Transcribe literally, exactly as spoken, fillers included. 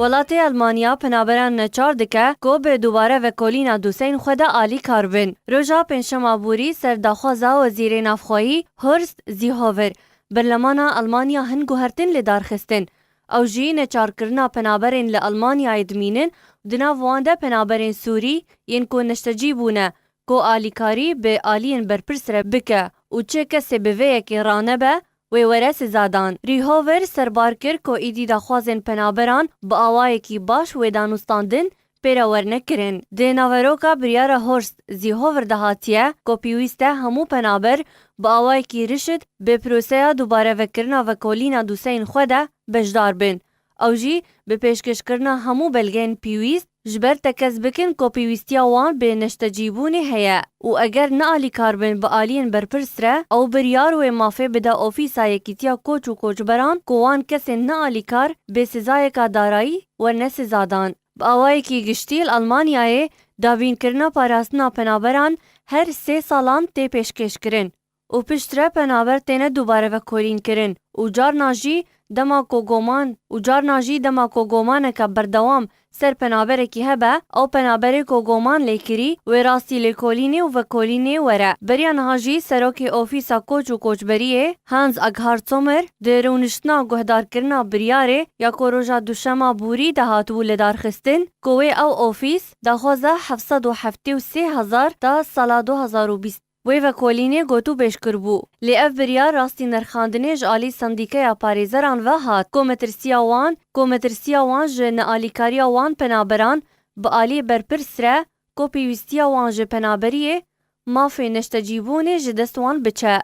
Welatê Elmanya penaberan neçar dike ku bi dubare vekolîna doseyên xwe de alîkar bin. Roja Pêncşema borî ser daxwaza Wezîrê Navxweyî Horst Seehofer, berlemana Elmanya hin guhertin li dar xistin. Ew jî neçarkirina penaberên li Elmanyayê dimînin û di nav wan de penaberên Sûrî yên ku neştecî bûne ku alîkarî bi aliyên berpirs re bike û çi kesê bi vê yekê ranebe, wê were sizadan. Seehofer serbar kir ku êdî daxwazên penaberan bi awayekî baş wê danûstandin pê re werne kirin. Di naveroka biryara Horst Seehofer de hatiye ku pêwîst e hemû penaber bi awayekî rişt bi proseya dubarevekirina vekolîna doseyên xwe de beşdar bin. Ew jî bi pêşkêşkirina hemû belgeyên pêwîst ji ber tekez bikin ku pêwîstiya wan bi neştecîbûnê heye û eger nealîkar bin bi aliyên berpirs re, ew biryar wê mafê bide Ofîsa Yekîtiya Koç û Koçberan ku wan kesên nealîkar bi sizayeka darayî werne sizadan. Bi awayekî giştî li Elmanyayê dabînkirina parastina penaberan her sê salan tê pêşkêşkirin û piştre penaber têne dubare vekolînkirin û carna jî dema ku goman û carna jî dema ku gomaneke berdewam ser penaberekî hebe, ew penaberê ku goman lê kirî wê rastî lêkolînê û vekolînê were. Beriya niha jî Serokê Ofîsa Koç û Koçberiyê Hans Agharzomer di rûniştina guhdarkirina biryarê ya ku roja duşema borî de hatibû lidarxistin ku wê ew ofîs daxwaza heft sed û heftê û sê hezar ta sala du hezar û bîst wê vekolînê gotûbêj kiribû. Lê ev biryar rastî nirxandinê ji alî sendîkeya parêzeran ve hat ku metirsiya wan, ku metirsiya wan ji nealîkariya wan penaberan bi aliyê berpirs re ku pêwîstiya wan ji penaberiyê mafê neştecîbûnê ji dest wan biçe.